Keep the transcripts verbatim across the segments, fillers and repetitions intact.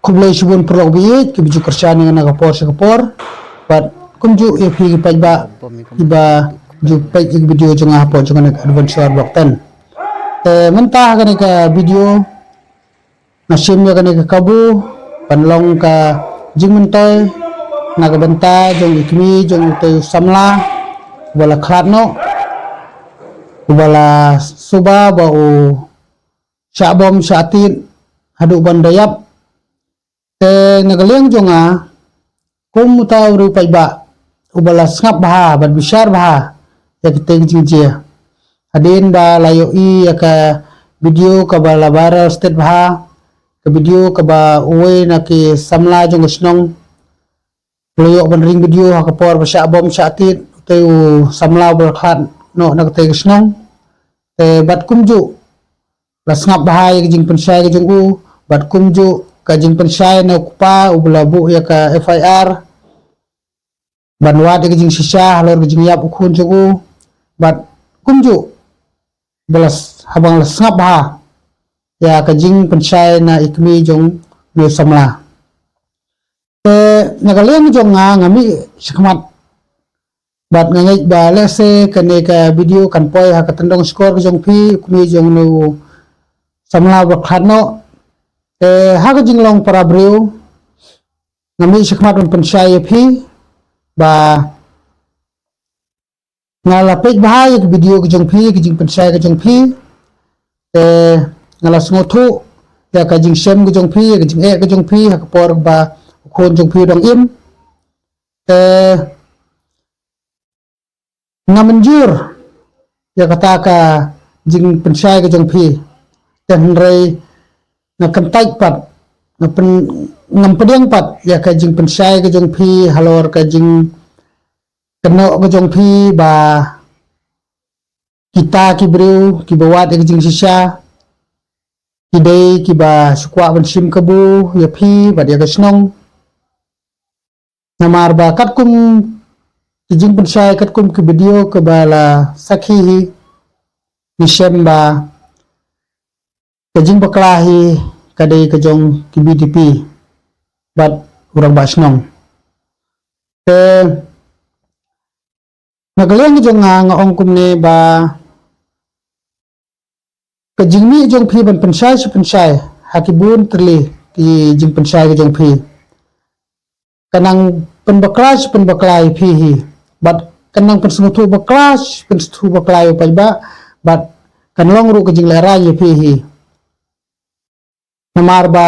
Khublei shibun paralok baieit kiba ju kyrshan ïa nga na ka por sha ka por. Bad kumjuh ïa phi ki paidbah kiba ju peit ïa ka video jong nga hapoh jong kane ka Adventure Block ten. Te mynta ha kane ka video nga shim ïa kane ka kabu ban long ka jingmyntoi na ka bynta jong i kmie jong utei u samla uba la khlad noh, uba la suba ba u shah bom shah tied haduh ban da ïap. Te na ka liang jong nga, kum uta u riew paidbah uba la sngap bha bad bishar bha ïa kitei ki jingjia, hadien ba la ïohi ïa ka video kaba la viral stet bha, ka video kaba uwei na ki samla jong ka shnong u la ïoh ban ring video ha ka por ba shah bom shah tied utei u samla uba la khlad noh na katei ka shnong. Te bad kumjuh la sngap bha ïa ka jingpynshai ka jong u, bad kumjuh ka jingpynshai na u kpa uba la buh ïa ka F I R ban wad ïa ka jingshisha halor ka jingïap u khun jong u, bad kumjuh ba la s-, haba nga la sngap bha ïa ka jingpynshai na i kmie jong une u samla. Te na ka liang jong nga, nga mih shakhmat bad nga ngeit ba lehse kane ka video kan poi ha ka tyndong shkor ka jong phi, u kmie jong une u samla ba khlad noh. Te ha ka jinglong para briew, nga mih shakhmat ban pynshai ïa phi ba nga la peit bha ïa ka video ka jong phi, ka jingpynshai ka jong phi. Te nga la sngewthuh ïa ka jingshem ka jong phi, ïa ka jingeh ka jong phi ha ka por ba u khun jong phi u dang im. Te nga mynjur ïa kata ka jingpynshai ka jong phi. Te hynrei nga kyntait pat, nga pyn-, ngam pdiang pat ïa ka jingpynshai ka jong phi halor ka jingkynnoh ka jong phi ba kita ki briew kiba wad ïa ka jingshisha ki dei kiba shu kwah ban shim kabu ïa phi bad ïa ka shnong. Namar ba katkum ki jingpynshai, katkum ki video kaba la sakhi hi, ngi shem ba ka jingbakla hi ka dei ka jong ki B D P bad u rangbah shnong. Te na ka liang jong nga, nga ong kumne ba ka jingmih jong phi ban pynshai shi pynshai ha ki bun tylli ki jingpynshai ka jong phi, ka nang pynbakla shi pynbakla ïa phi hi. Bad ka nang pynsngewthuh bakla shi pynsngewthuh bakla ïa u paidbah, bad kan long ruh ka jinglehrain ïa phi hi. Namar ba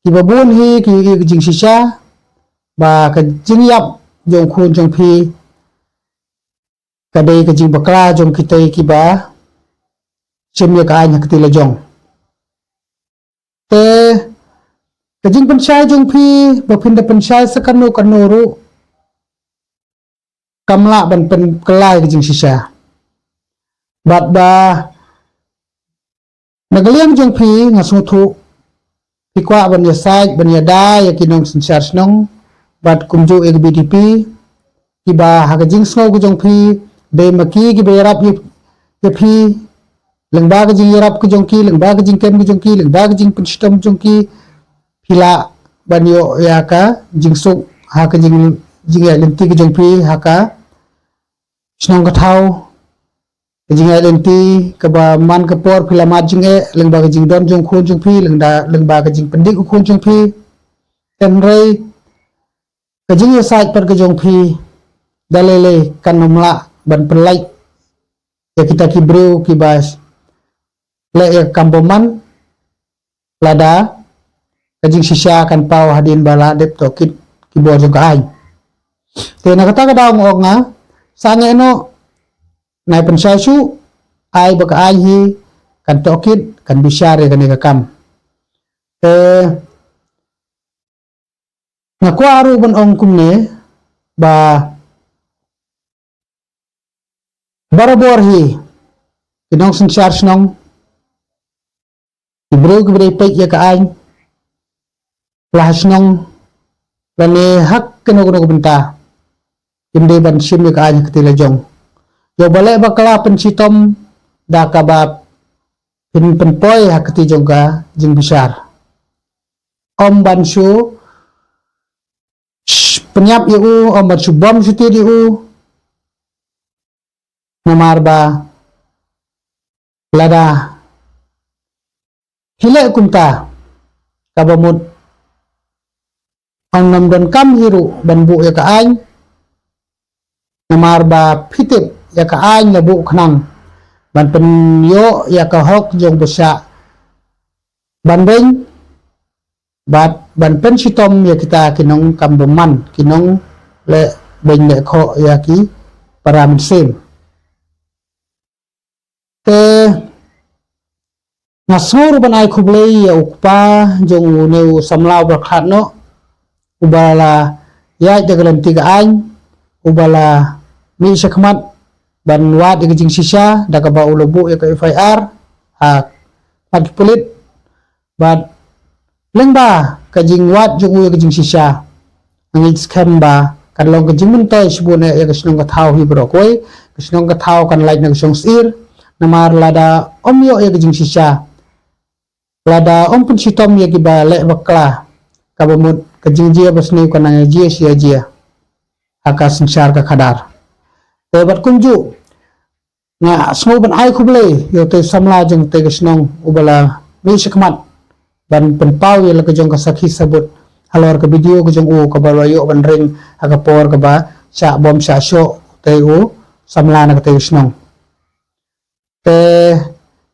kiba bun hi ki ïohi ka jingshisha ba ka jingïap jong u khun jong phi ka dei ka jingbakla jong kitei kiba shim ïa ka aiñ ha kti la jong. Te ka jingpynshai jong phi ba phin da pynshai sa kano kano ruh kam lah ban pynkylla ïa ka jingshisha. Bad ba na ka liang jong phi nga sngewthuh phi kwah ban ïasaid ban ïada ïa ki nongsynshar shnong bad kumjuh ïa ka B D P, kiba ha ka jingsngew ka jong phi dei ma ki kiba ïarap ïa, ïa phi, lyngba ka jingïarap ka jong ki, lyngba ka jingkem ka jong ki, lyngba ka jingpynshitom jong ki, phi lah ban ïoh ïa ka jingsuk ha ka jing, jingïaid lynti ka jong phi ha ka shnong ka thaw. Ka jingïaid lynti kaba man ka por phi la mad jingeh lyngba ka jingdon jong u khun jong phi, lyngba, lyngba ka jingpyndik u khun jong phi. Hynrei ka jingïasaid pat ka jong phi da lei lei kan ym lah ban pynlait ïa kita ki briew kiba leh ïa ka kam bymman, lada ka jingshisha kan paw hadien ba la dep tohkit ki bor jong ka aiñ. Te na kata ka daw nga ong nga, sangeh noh, nai pynshai shuh, ai ba ka aiñ hi kan tohkit, kan bishar ïa kane ka kam. Te nga kwah ruh ban ong kumne ba barabor hi ki nongsynshar shnong, ki briew kiba dei peit ïa ka aiñ, la ha shnong lane ha kano kano ka bynta, kim dei ban shim ïa ka aiñ ha kti la jong. Ïoh ba leh bakla pynshitom da kaba phin pynpoi ha kti jong ka jingbishar. Ym ban shu sh- pynïap ïa u, ym ban shu bom shu tied ïa u. Namar ba lada phi leh kumta, kaba mut ong ym donkam hi ruh ban buh ïa ka aiñ. Namar ba phi tip ïa ka aiñ la buh khnang ban pynïoh ïa ka hok jong ba shah ban beiñ, bad ban pynshitom ïa kita ki nongkam bymman, ki nongleh beiñ leh khoh ïa ki para mynsiem. Te nga sngew ruh ban ai khublei ïa u kpa jong une u samla uba khlad noh, uba la ïaid da ka lynti ka aiñ, uba la mih shakhmat ban wad ïa ka jingshisha da kaba u la buh ïa ka F I R ha khmat ki pulit. Bad lyngba ka jingwad jong u ïa ka jingshisha, nga ngeit skhem ba kan long ka jingmyntoi shibun eh ïa ka shnong ka thaw hi baroh kawei. Ka shnong ka thaw kan lait na ka shongsyier, namar lada ym ïoh ïa ka jingshisha, lada ym pynshitom ïa kiba leh bakla, kaba mut ka jingjia basniew kan nang ïa jia shi ïa jia ha ka synshar ka khadar. Te bad kumjuh nga sngew ban ai khublei ïa utei u samla jong utei ka shnong uba la mih shakhmat ban pynpaw ïa la ka jong ka sakhi sabut halor ka video ka jong u kaba la ïoh ban ring ha ka por kaba shah bom shah shoh utei u samla na katei ka shnong. Te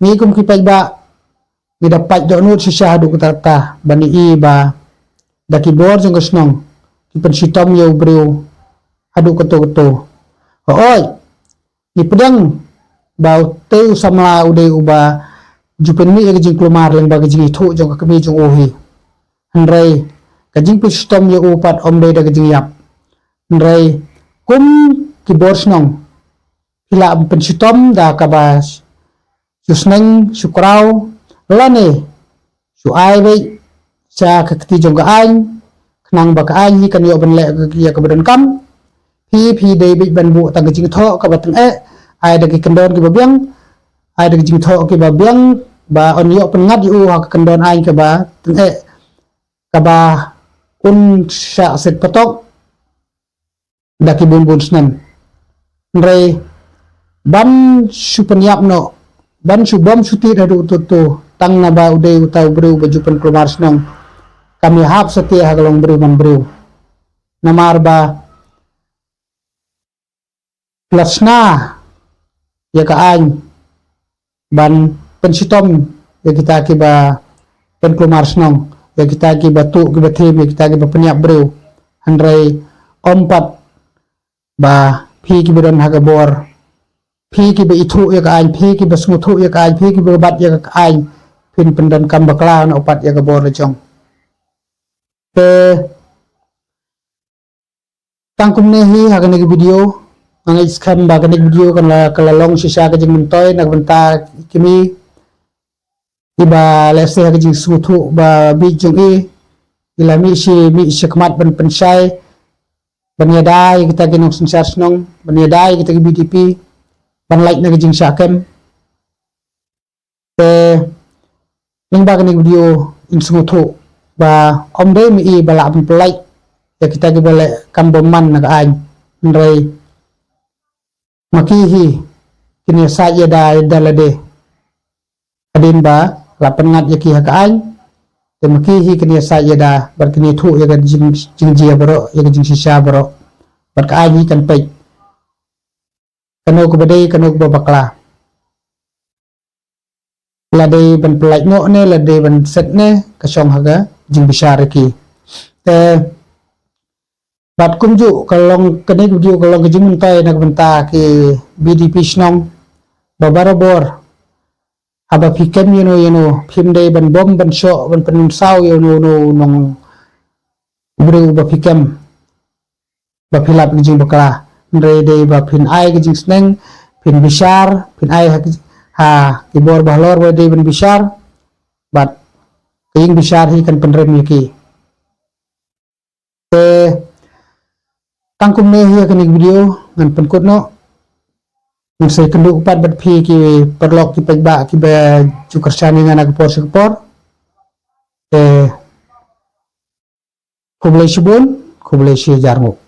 ngi kum ki paidbah ngi da pait dohnud shisha haduh katta katta ban ïohi ba da ki bor jong ka shnong ki pynshitom ïa u briew haduh katto katto. Hooid, ngi pdiang ba utei u samla u dei uba ju pynmih ïa ka jingkulmar lyngba ka jingithuh jong ka kmie jong u hi. Hynrei ka jingpynshitom ïa u pat ym dei da ka jingïap. Hynrei kum ki bor shnong phi lah pynshitom da kaba shu sneng shu kraw lane shu ai beit sha ka kti jong ka aiñ, khnang ba ka aiñ hi kan ïoh ban leh ïa kaba donkam. Phi phi dei beit ban buh tang ka jingthoh kaba tyngeh, ai da ki kyndon kiba biang, ai da ki jingthoh kiba biang ba yn ïoh pynngat ïa u ha ka kyndon aiñ kaba tyngeh, kaba un shah set patok da ki bun bun snem. Hynrei ban shu pynïap noh, ban shu bom shu tied haduh tu tu tang naba u dei uta u briew ba ju pynkulmar shnong, kam ïahap satia ha ka longbriew manbriew. Namar ba la shna ïa ka aiñ ban pynshitom ïa kita kiba pynkulmar shnong, ïa kita kiba tuh kiba thim, ïa kita kiba pynïap briew. Hynrei ym pat ba phi kiba don ha ka bor, phi kiba ithuh ïa ka aiñ, phi kiba sngewthuh ïa ka aiñ, phi kiba bat ïa ka aiñ, phin pyndonkam bakla noh pat ïa ka bor la jong. Te tang kumne hi ha kane ka video, nga ngeit skhem ba kane ka video kan la, kan la long shisha ka jingmyntoi na ka bynta ki kmie kiba lehse ha ka jingsngewthuh ba bieit jong i, i la mih shi, mih shakhmat ban pynshai, ban ïada ïa kita ki nongsynshar shnong, ban ïada ïa kita ki B D P, ban lait na ka jingshah kem. Te lyngba kane ka video in sngewthuh ba ym dei ma i ba lah ban pynlait ïa kita kiba leh kam bymman na ka aiñ. Hynrei ma ki hi kin ïasaid ïada ïada lade. Hadien ba la pynngat ïa ki ha ka aiñ, te ma ki hi kin ïasaid ïada bad kin ïathuh ïa ka jing, jingjia baroh, ïa ka jingshisha baroh. Bad ka aiñ hi kan peit kano kaba dei, kano kaba bakla. La dei ban pynlait noh ne la dei ban set ne, ka shong ha ka jingbishar ïa ki. Te bad kumjuh ka long kane ka video ka long ka jingmyntoi na ka bynta ki B D P shnong ba barabor haba phi kem ïano ïano phim dei ban bom ban shoh ban pynsaw ïano ïano nongbriew ba phi kem ba phi lap ka jingbakla. Hynrei dei ba phin ai ka jingsneng, phin bishar, phin ai ha ki, ha ki bor ba halor ba dei ban bishar, bad ka jingbishar hi kan pynrem ïa ki. Te tang kumne hi ha kane ka video ngan pynkut noh. Ngan sa ïakynduh pat bad phi ki paralok ki paidbah kiba ju kyrshan ïa nga na ka por sha ka por. Te Khublei shibun, khublei shihajar nguh.